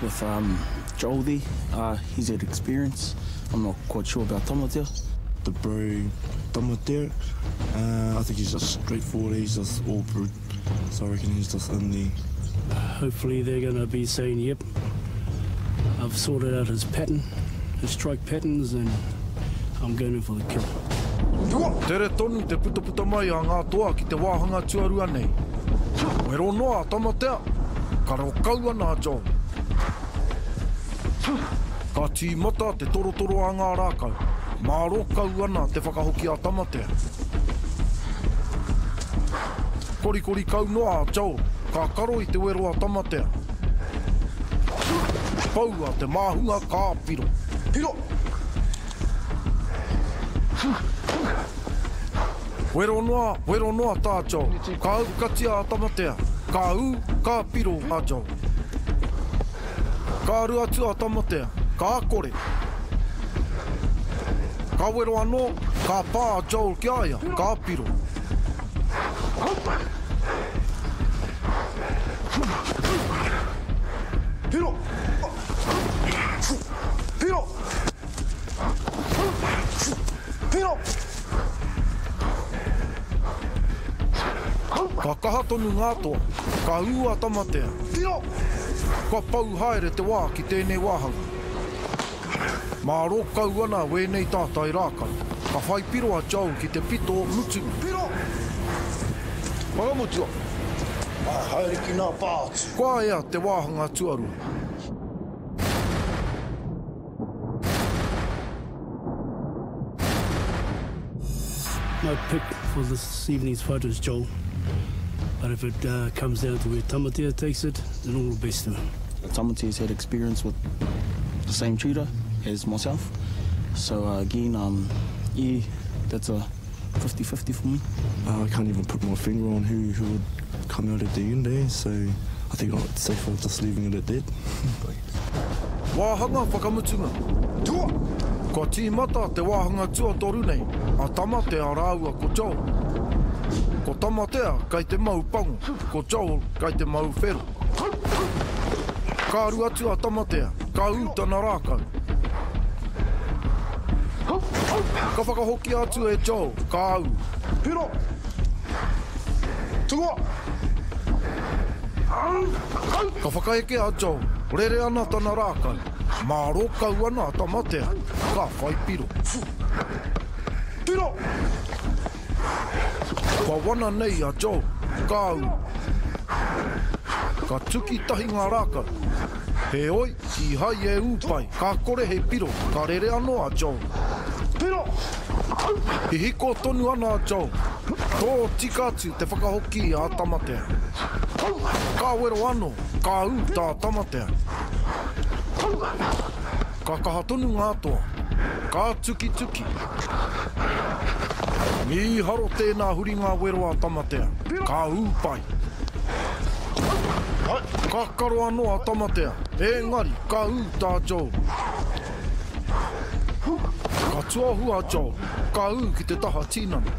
With um, Joel there, uh, he's had experience. I'm not quite sure about Tamatea. The bro Tamatea, uh, I think he's just straightforward, he's just all brute. So I reckon he's just in there. Hopefully they're going to be saying, yep, I've sorted out his pattern, his strike patterns, and I'm going in for the kill. Tere tonu te putaputa mai a ngā toa ki te wāhanga tuarua nei. Wero noa a Tamatea, karo kau ana a Joel. Ka tīmata te torotoro a ngā rākau, mārō kau ana te whakahoki a Tamatea. Korikori kau noa a Joel, ka karo i te wero a Tamatea. Poua te māhunga ka piro. Piro! Wero noa, wero noa tā Joel. Ka aukatia a Tamatea. Ka ū, ka piro a Joel. Ka aru atu a Tamatea, ka kore. Ka wero anō, ka pā a Joel ki a ia, ka piro. Piro! Piro! Piro! Ka kaha tonu ngā toa, ka ū a Tamatea. Piro! Kua pau haere te wā ki tēnei wāhanga. Mārō kau ana wēnei tātai rākau. Ka whai piro a Joel ki te pito mutunga. Piro! Whakamutua! Haere ki ngā pā atu. Kua ea te wāhanga tuarua. My pick for this evening's fight is Joel. But if it uh, comes down to where Tamatea takes it, then all the best to him. Tamatea's had experience with the same tutor as myself. So uh, again, um, yeah, that's a 50-50 for me. Uh, I can't even put my finger on who, who would come out at the end, eh? So I think it's safer just leaving it at that. Wāhanga whakamutunga. Tua! Kua tīmata te wāhanga tuatoru nei, a Tamatea rāua ko Joel. Ko Tamatea kei te mau pango, ko Joel kei te mau whero. Ka aru atu a Tamatea, ka ū tana rākau. Ka whakahokia atu e Joel, ka ū. Piro! Tukua! Ka whakaeke a Joel, rere ana tana rākau, mārō kau ana a Tamatea, ka whai piro. Piro! Kua wana nei a Joel, ka ū. Ka tuki tahi ngā rākau. Heoi, kīhai e ū pai, ka kore he piro, ka rere anō a Joel. Piro! Hihiko tonu ana a Joel. Tō tika atu te whakahoki a Tamatea. Ka wero anō, ka ū tā Tamatea. Ka kaha tonu ngā toa. Ka tukituki. Mīharo tēnā huringa wero a Tamatea. Ka ū pai. Ka karo anō a Tamatea, engari ka ū tā Joel. Ka tuahu a Joel, ka ū ki te taha tinana.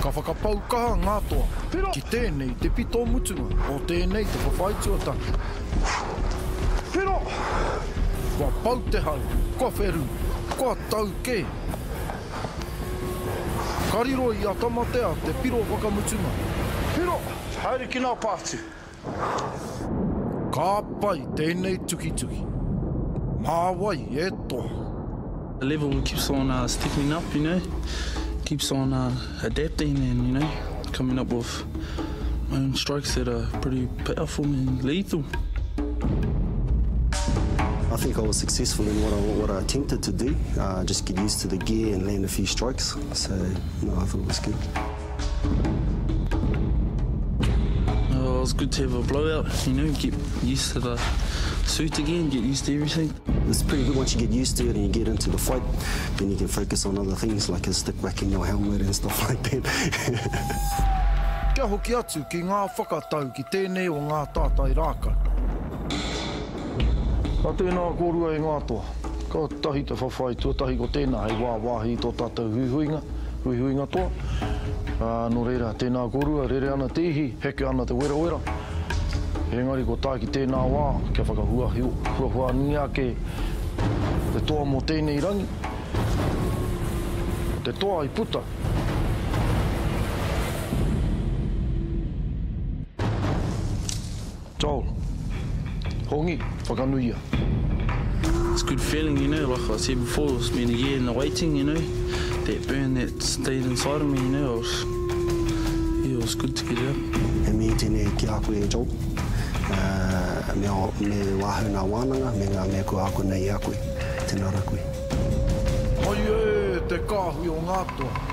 Ka whakapau kaha ngā toa ki tēnei te pito mutunga o tēnei te whawhai tuatahi. Kua pau te hau, kua wherū, kua tau kē. Ka riro i a Tamatea te piro whakamutunga. Piro! Haere ki ngā pāti. Ka pai tēnei tukituki. Mā wai e toa. The level keeps on uh, stepping up, you know, keeps on uh, adapting and, you know, coming up with my own strikes that are pretty powerful and lethal. I think I was successful in what I, what I attempted to do, uh, just get used to the gear and land a few strikes. So, no, I thought it was good. Oh, it was good to have a blowout, you know, get used to the suit again, get used to everything. It's pretty good once you get used to it and you get into the fight, then you can focus on other things like a stick back in your helmet and stuff like that. Kia hoki atu ki ngā whakatau ki tēnei o ngā tātai rākau. Ka tēnā kōrua e ngā toa. Ka tahi te whawhai tuatahi ko tēnā hei wāwāhi i tō tātou huihuinga, huihuinga toa. Ā, nō reira, tēnā kōrua, rere ana te ihi, heke ana te werawera. Engari ko tae ki tēnā wā, kia whakahuahuangia ake te toa mō tēnei rangi, ko te toa i puta. Joel, Hongi, whakanuia. It's a good feeling, you know, like I said before, it's been a year in the waiting, you know. That burn that stayed inside of me, you know, it was, yeah, it was good to get out. He mihi tēnei ki a koe e Joel, me, me wāhau nā wānanga, me ngā mea kua ako nei i a koe. Tēnā rā koe. Mai e te kāhui o ngā toa.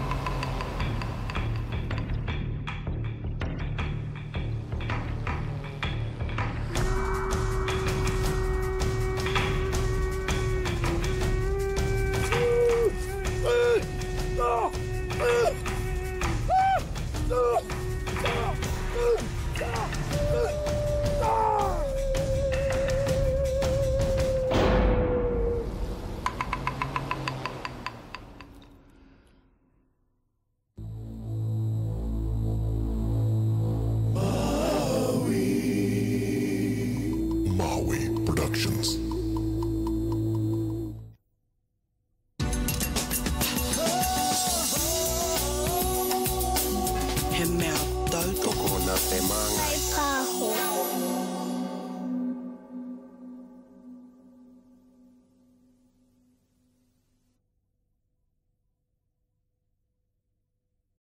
Maui Productions.